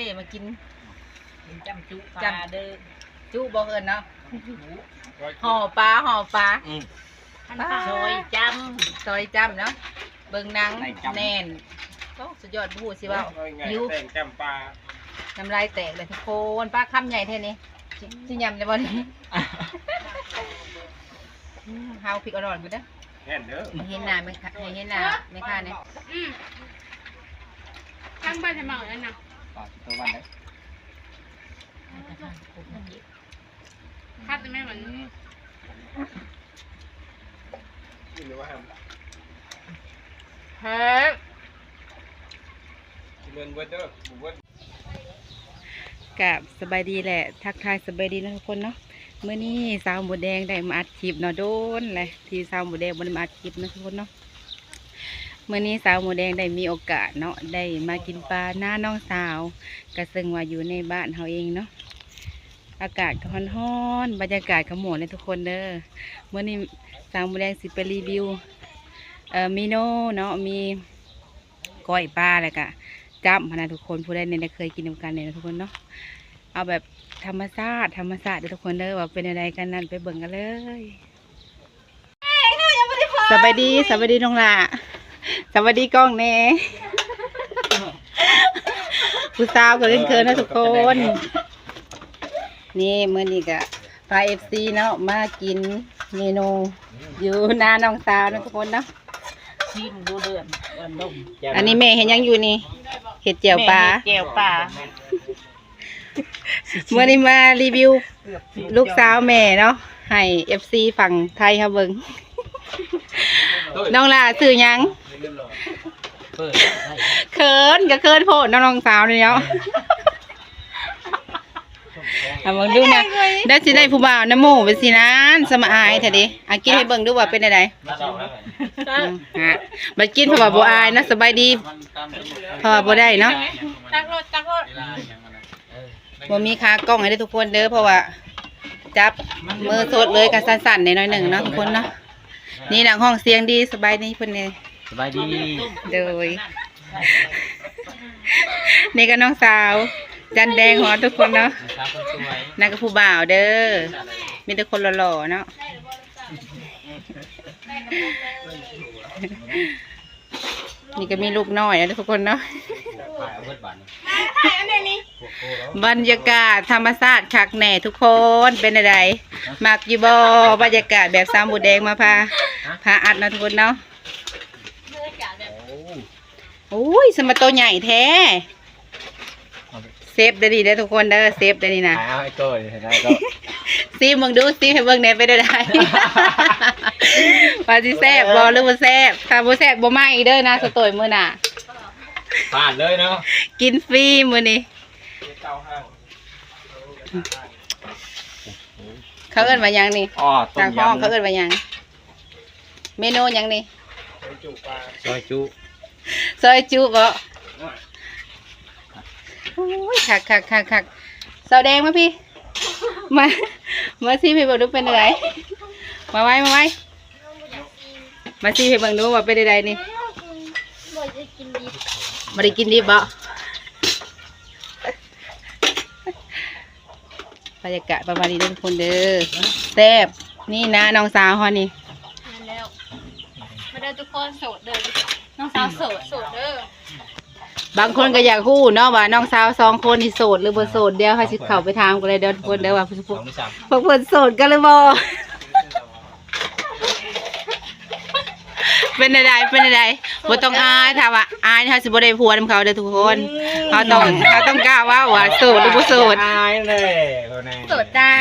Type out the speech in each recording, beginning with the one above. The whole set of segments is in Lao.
ເດ້ ມາກິນ ກິນຈ້ຳຈຸປາເດີ ຈຸບໍ່ເອີ້ນເນາະ ຫໍ່ປາ ຫໍ່ປາ ອືມ ອັນ ປາ ຊອຍຈ້ຳ ຊອຍຈ້ຳເນາະ ເບິ່ງໜັງແໜ້ນ ໂອ້ ສຸດຍອດ ບໍ່ຮູ້ຊິເວົ້າ ຫິວ ແຕ່ງຈ້ຳປາ ນ້ຳລາຍແຕກເລີຍທຸກຄົນ ປາຄຳໃຫຍ່ແທ້ນີ້ ຊິ ຊິຫຍ້ຳໄດ້ບໍ່ນີ້ ຫາວພິກອ່ອນໆກ່ອນເດີ ແມ່ນເດີ ໃຫ້ເຫັນໜ້າແມ່ຄ້າ ໃຫ້ເຫັນໜ້າແມ່ຄ້າແດ່ ອືມ ທາງບ້ານໃຫ້ເມົານັ້ນນະ ປາຊິໂຕບ້ານໃດ ຄັກແມ່ນມັນ ແຮງ ກິນເບິດເດີ ບໍ່ເບິດ ກາບສະບາຍດີ ແລະ ທັກທາຍສະບາຍດີເນາະທຸກຄົນເນາະ ມື້ນີ້ສາວໝູແດງໄດ້ມາອັດຄລິບເນາະ ໂດນແຫຼະທີ່ສາວໝູແດງບໍ່ໄດ້ມາອັດຄລິບເນາະທຸກຄົນເນາະ ມື້ນີ້ສາວໝູແດງໄດ້ມີໂອກາດເນາະ ໄດ້ມາກິນປານານ້ອງສາວ ກະເຊິ່ງວ່າຢູ່ໃນບ້ານເຮົາເອງເນາະ ອາກາດກໍຮ້ອນໆ ບັນຍາກາດກໍມ່ວນເລີຍທຸກຄົນເດີ ມື້ນີ້ສາວໝູແດງຊິໄປຣີວິວ ເອີ ເມນູເນາະ ມີກ້ອຍປາ ແລ້ວກະຈ້ຳຫັ້ນນະທຸກຄົນ ຜູ້ໃດແດ່ໄດ້ເຄີຍກິນນຳກັນແດ່ນະທຸກຄົນເນາະ ເອົາແບບທຳມະຊາດ ທຳມະຊາດເດີທຸກຄົນເດີ ວ່າເປັນແນວໃດກັນນັ້ນ ໄປເບິ່ງກັນເລີຍ. ສະບາຍດີ ສະບາຍດີນ້ອງຫຼ້າ ສະບາຍດີກ້ອງແດ່ ຜູ້ສາວກໍເຂີນໆເນາະທຸກຄົນ ນີ້ ມື້ນີ້ກະພາເອັຟຊີເນາະ ມາກິນເມນູຢູ່ນານ້ອງສາວເນາະທຸກຄົນເນາະ ຊີມດູເດືອນ ອັນນີ້ແມ່ເຮັດຫຍັງຢູ່ນີ້ ເຮັດແຈ່ວປາ ແມ່ເຮັດແຈ່ວປາ. ມື້ນີ້ມາຣີວິວລູກສາວແມ່ເນາະ ໃຫ້ເອັຟຊີຝັ່ງໄທເຮົາເບິ່ງ ນ້ອງຫຼ້າຊື່ຫຍັງ ເຂີນກໍເຂີນໂພດເນາະ ນ້ອງສາວນີ້ເນາະ ເອົາເບິ່ງດູນະ ໄດ້ຊິໄດ້ຜູ້ບ່າວນຳໝູ່ໄປຊີ້ນາ ສະມາອາຍແທ້ເດ ອາ ກິນໃຫ້ເບິ່ງດູວ່າເປັນແນວໃດ ອືມ ຮະ ບັດກິນເພາະວ່າບໍ່ອາຍເນາະ ສະບາຍດີ ເພາະວ່າບໍ່ໄດ້ເນາະ ຕັກໂລດ ຕັກໂລດ. ບໍ່ມີຂາກ້ອງໃຫ້ເດີທຸກຄົນເດີ ເພາະວ່າຈັບມືສົດເລີຍ ກະສັ່ນໆແດ່ໜ້ອຍໜຶ່ງເນາະທຸກຄົນເນາະ ນີ້ນາງຮ້ອງສຽງດີ ສະບາຍດີເພິ່ນແດ່ ສະບາຍດີ ໂດຍ ນີ້ກໍນ້ອງສາວຈັນແດງຮອດທຸກຄົນເນາະ ສາວຄົນສວຍ ນັ້ນກໍຜູ້ບ່າວເດີ ມີແຕ່ຄົນຫຼໍ່ໆເນາະ. ນີ້ກໍມີລູກນ້ອຍນະທຸກຄົນເນາະ ບັນຍາກາດທຳມະຊາດຄັກແນ່ທຸກຄົນ ເປັນແນວໃດ ມັກຢູ່ບໍ່ ບັນຍາກາດແບບສາວໝູແດງມາພາ ພາອັດເນາະທຸກຄົນເນາະ ໂອ້ຍ ສະມາໂຕໃຫຍ່ແທ້. ເຊຟໄດ້ດີເດີທຸກຄົນເດີ ເຊฟໄດ້ນີ້ນະ ໃຫ້ເອົາໃຫ້ໂກ້ ໃຫ້ໂກ້ ຊີມເບິ່ງດູ ຊີມໃຫ້ເບິ່ງແດ່ ເປັນແນວໃດ ວ່າຊິແຊບບໍ່ ຫຼືບໍ່ແຊບ ຖ້າບໍ່ແຊບບໍ່ມາອີກເດີນາສະໂຕຍມື້ໜ້າ ຜ່ານເລີຍເນາະ ກິນຟຣີມື້ນີ້ ເຂົາເອີ້ນວ່າຫຍັງນີ້ ອໍ ຕົ້ມຍຳ ເຂົາເອີ້ນວ່າຫຍັງ? ເມນູຫຍັງນີ້? ຊອຍຈຸປາ ຊອຍຈຸ ຊອຍຈຸບໍ? ໂອ້ຍ ຄັກໆໆໆ ສາວແດງມາພີ້ ມາ ມາຊີມໃຫ້ເບິ່ງດູເປັນຈັ່ງໃດ ມາໄວ ມາໄວ ມາຊີມໃຫ້ເບິ່ງດູວ່າເປັນຈັ່ງໃດນີ້ ບໍ່ໄດ້ກິນດິບ ບໍ່ໄດ້ກິນດິບບໍ? ບັນຍາກາດປະມານນີ້ເດີທຸກຄົນເດີ ແຊບ ນີ້ນະນ້ອງສາວເຮົານີ້ ແມ່ນແລ້ວ ມາເດີທຸກຄົນ ໂສດເດີ ນ້ອງສາວໂສດ ໂສດເດີ ບາງຄົນກໍຢາກຮູ້ເນາະວ່ານ້ອງສາວສອງຄົນນີ້ໂສດຫຼືບໍ່ໂສດ ດຽວເຮົາຊິເຂົ້າໄປຖາມກັນເລີຍເດີທຸກຄົນເດີວ່າ ພວກ ພວກເພິ່ນໂສດກັນຫຼືບໍ່? ເປັນແນວໃດ ເປັນແນວໃດ ບໍ່ຕ້ອງອາຍ ຖ້າວ່າອາຍເຮົາຊິບໍ່ໄດ້ຜົວນຳເຂົາເດີທຸກຄົນ ເຮົາຕ້ອງ ເຮົາຕ້ອງກ້າເວົ້າວ່າໂສດຫຼືບໍ່ໂສດ ອາຍແຫຼະ ໂສດຈ້າ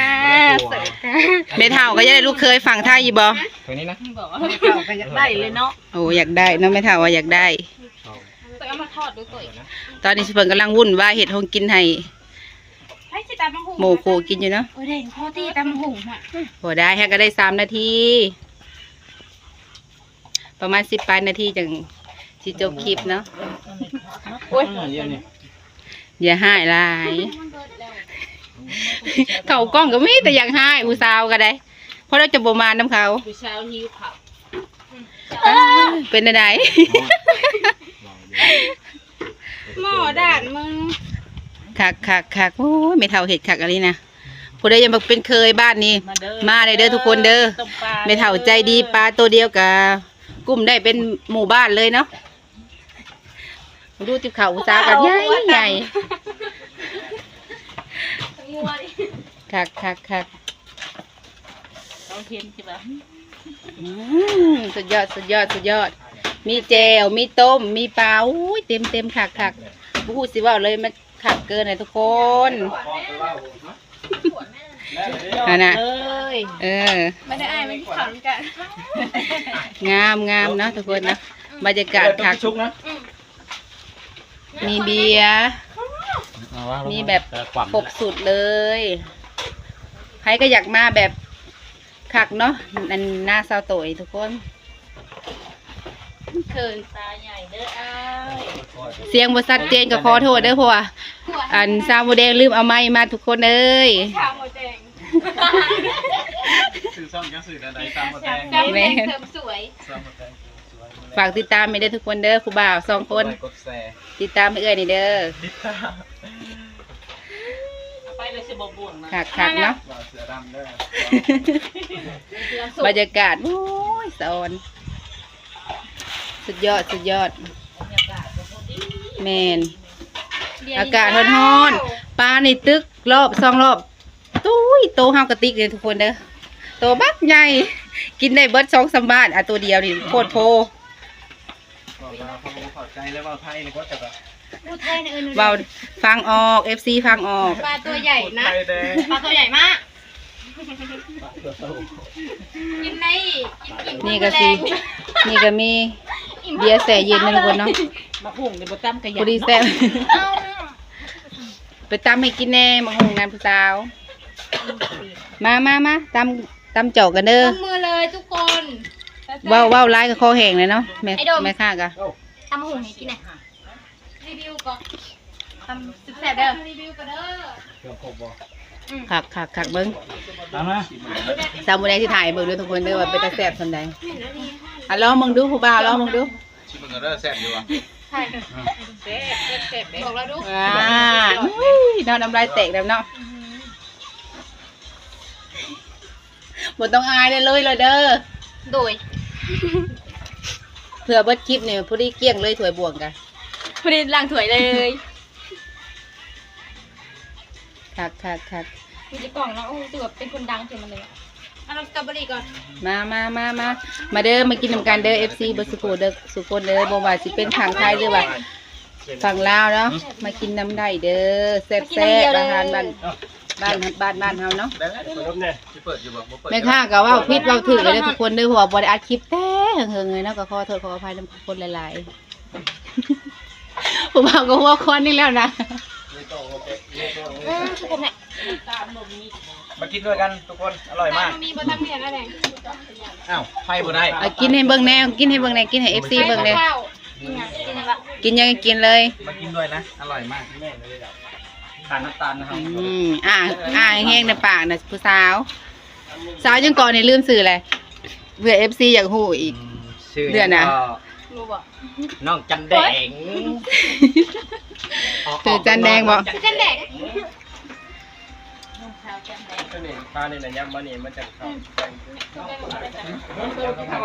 ໂສດຈ້າ ແມ່ເຖົ້າກໍຢາກໄດ້ລູກເຂີຍຝັ່ງໄທຢູ່ບໍ່? ຕົວນີ້ນະ ແມ່ເຖົ້າກໍຢາກໄດ້ເລີຍເນາະ ໂອ້ ຢາກໄດ້ເນາະ ແມ່ເຖົ້າວ່າຢາກໄດ້ ຕອນນີ້ເພິ່ນກຳລັງວຸ້ນວາຍເຮັດໂຮງກິນໃຫ້ ໝູ່ຄູ່ກິນຢູ່ເນາະ ໂອ້ຍ ໄດ້ພໍດີຕຳບັກຫຸ່ງນະ ບໍ່ໄດ້ ຫາກະໄດ້ສາມນາທີ ປະມານສິບປາຍນາທີຈັ່ງຊິຈົບຄລິບເນາະ ໂອ້ຍ ຢ່າຮ້າຍຫຼາຍ ເຂົ້າກ້ອງກໍມີແຕ່ຢາກຮ້າຍ ຜູ້ສາວກໍໄດ້ ເພາະລາວຈະບໍ່ມານຳເຂົາ ຜູ້ສາວຫິວເຂົ້າ ເປັນຈັ່ງໃດ? ໝໍ້ດ້ານມຶງ ຂ ຄັກໆໆ ໂອ້ຍ ແມ່ເຖົ້າເຮັດຄັກອີ່ຫຼີນະ. ຜູ້ໃດຢາກມາເປັນເຂີຍບ້ານນີ້ ມາເດີ ມາໄດ້ເດີທຸກຄົນເດີ. ແມ່ເຖົ້າໃຈດີ ປາໂຕດຽວກະກຸ້ມໄດ້ເປັນໝູ່ບ້ານເລີຍເນາະ. ມາດູຕິບເຂົ້າຜູ້ສາວກັນ ໂອ້ ໃຫຍ່ ໂອ້ ໃຫຍ່ ງົວນີ້ ຄັກໆໆ. ເຮົາເຫັນຊິວ່າ ອືມ ສຸດຍອດ ສຸດຍອດ ສຸດຍອດ. ມີແຈ່ວ ມີຕົ້ມ ມີປາ ໂອ້ຍ ເຕັມໆ ຄັກໆ. ບໍ່ຮູ້ຊິເວົ້າເລີຍ ມັນຄັກເກີນນະທຸກຄົນ. ຫັ້ນນະ ເອີ ມາເດີອ້າຍ ມາກິນເຂົ້ານຳກັນ. ງາມໆ ເນາະທຸກຄົນເນາະ ບັນຍາກາດຄັກ. ມີເບຍ ມີແບບຄົບຊຸດເລີຍ. ໃຜກໍຢາກມາແບບຄັກເນາະ ອັນໜ້າຊາວໂຕຍທຸກຄົນ. ເຂີນຕາໃຫຍ່ເດີອ້າຍ. ສຽງບໍ່ຊັດເຈນກໍຂໍໂທດເດີ ເພາະວ່າອັນສາວມົດແດງລືມເອົາໄມມາທຸກຄົນເອີຍ. ສາວມົດແດງ ຊື່ຊ່ອງຈັ່ງຊື່ແນວໃດ? ສາວມົດແດງ ສາວມົດແດງເສີມສວຍ. ສາວມົດແດງເສີມສວຍ. ຝາກຕິດຕາມໃຫ້ເດີທຸກຄົນເດີ ຜູ້ບ່າວສອງຄົນ ກົດໄລ ກົດແຊ ຕິດຕາມໃຫ້ເອື້ອຍນີ້ເດີ. ຕິດຕາມ ໄປເລີຍຊິບໍ່ບ່ວງນະ ຄັກໆ ເນາະ ບ່າວເສືອດຳເດີ. ບັນຍາກາດ ໂອ້ຍ ສະອອນ ສຸດຍອດ ສຸດຍອດ. ແມ່ນ ອາກາດຮ້ອນໆ ປານີ້ຕຶກລອບສອງລອບ. ຕຸ້ຍ ໂຕເຮົາກະຕິກເດີທຸກຄົນເດີ ໂຕບັກໃຫຍ່ ກິນໄດ້ເບິດສອງສາມບ້ານ ອາ ໂຕດຽວນີ້ໂພດໂພ. ເວົ້າລາວເຂົາບໍ່ເຂົ້າໃຈ ແລ້ວເວົ້າໄທນີ້ກໍຈະແບບ ເວົ້າໄທນະ ເອີ ເວົ້າຟັງອອກ ເອັຟຊີຟັງອອກ. ປາຕົວໃຫຍ່ນະ ປາຕົວໃຫຍ່ມາກ. ກິນໄດ້ ກິນ ກິນ ນີ້ກະຊິ ນີ້ກະມີເບຍແຊ່ເຢັນນະທຸກຄົນເນາະ. ໝາກຫຸ່ງນີ້ບໍ່ຕຳກະຢາກ ພໍດີແຊບ. ໄປຕຳໃຫ້ກິນແດ່ ໝາກຫຸ່ງນັ້ນຜູ້ສາວ. ມາ ມາ ມາ ຕຳ ຕຳຈອກກັນເດີ ລົງມືເລີຍທຸກຄົນ. ເວົ້າ ເວົ້າຫຼາຍກໍຄໍແຫ້ງແລ້ວເນາະ ແມ່ ໄອ້ດົມ ແມ່ຄ້າກະ ຕຳໝາກຫຸ່ງໃຫ້ກິນແດ່. ຣີວິວກ່ອນ ຕຳແຊບໆ ເດີ ຣີວິວກ່ອນເດີ. ຄັກໆໆ ເບິ່ງ ຕາມມາ ສາວໝູແດງຊິຖ່າຍໃຫ້ເບິ່ງເດີທຸກຄົນເດີ ວ່າເປັນຕາແຊບສ່ຳໃດ. ອ່ະ ລອງເບິ່ງດູ ຜູ້ບ່າວ ລອງເບິ່ງດູ. ຊິເບິ່ງເດີ ແຊບຢູ່ບໍ່? ແຊບ ແຊບ ແຊບ ບອກລາວດູ. ອ່າ ອຸ້ຍ ເນາະ ນ້ຳລາຍແຕກແລ້ວເນາະ. ບໍ່ຕ້ອງອາຍເລີຍ ເລີຍເດີ. ໂດຍ ເພື່ອເບິດຄລິບນີ້ ພໍດີກ້ຽງເລີຍຖ້ວຍບ່ວງກະ ພໍດີລ້າງຖ້ວຍເລີຍ. ຄັກໆໆ ມີແຕ່ກ້ອງເນາະ ຮູ້ສຶກວ່າເປັນຄົນດັງຂຶ້ນມາເລີຍ. ເອົານ້ຳສະຕໍເບີຣີກ່ອນ. ມາ ມາ ມາ ມາ ມາເດີ ມາກິນນຳກັນເດີ ເອັຟຊີ ເບິດສູ່ຜູ້ເດີ ສູ່ຄົນເດີ ບໍ່ວ່າຊິເປັນຝັ່ງໄທ ຫຼືວ່າຝັ່ງລາວເນາະ ມາກິນນຳໄດ້ເດີ ແຊບໆ ອາຫານບ້ານ ບ້ານ ບ້ານ ບ້ານເຮົາເນາະ. ແມ່ຄ້າກໍເວົ້າຜິດເວົ້າຖືກເດີທຸກຄົນເດີ ເພາະວ່າບໍ່ໄດ້ອັດຄລິບແຕ່ເຫິງໆ ເລີຍເນາະ ກໍຂໍໂທດຂໍອະໄພນຳທຸກຄົນຫຼາຍໆ. ຜູ້ບ່າວກໍຫົວຄວັນອີກແລ້ວນະ. ມາກິນດ້ວຍກັນທຸກຄົນ ອະຮ່ອຍມາກ. ອ້າວ ໄຟບໍ່ໄດ້ ເອົາກິນໃຫ້ເບິ່ງແດ່ ກິນໃຫ້ເບິ່ງແດ່ ກິນໃຫ້ເອັຟຊີເບິ່ງແດ່. ກິນຫຍັງກິນເລີຍ ມາກິນດ້ວຍນະ ອະຮ່ອຍມາກ. ຂາດນ້ຳຕານນະເຮົາ. ອືມ ອ່າ ອ່າແຮງໃນປາກນະຜູ້ສາວ. ສາວຫຍັງເກາະນີ້ ລືມຊື່ແລ້ວ ເພື່ອເອັຟຊີຢາກຮູ້ອີກ. ເດືອນນະ ນ້ອງຈັນແດງ. ເອີ ຈັນແດງບໍ? ຈັນແດງ ນ້ອງສາວຈັນແດງ. ຕົວນີ້ ປານີ້ນະ ຍຳມານີ້ມັນຈະເຂົ້າ.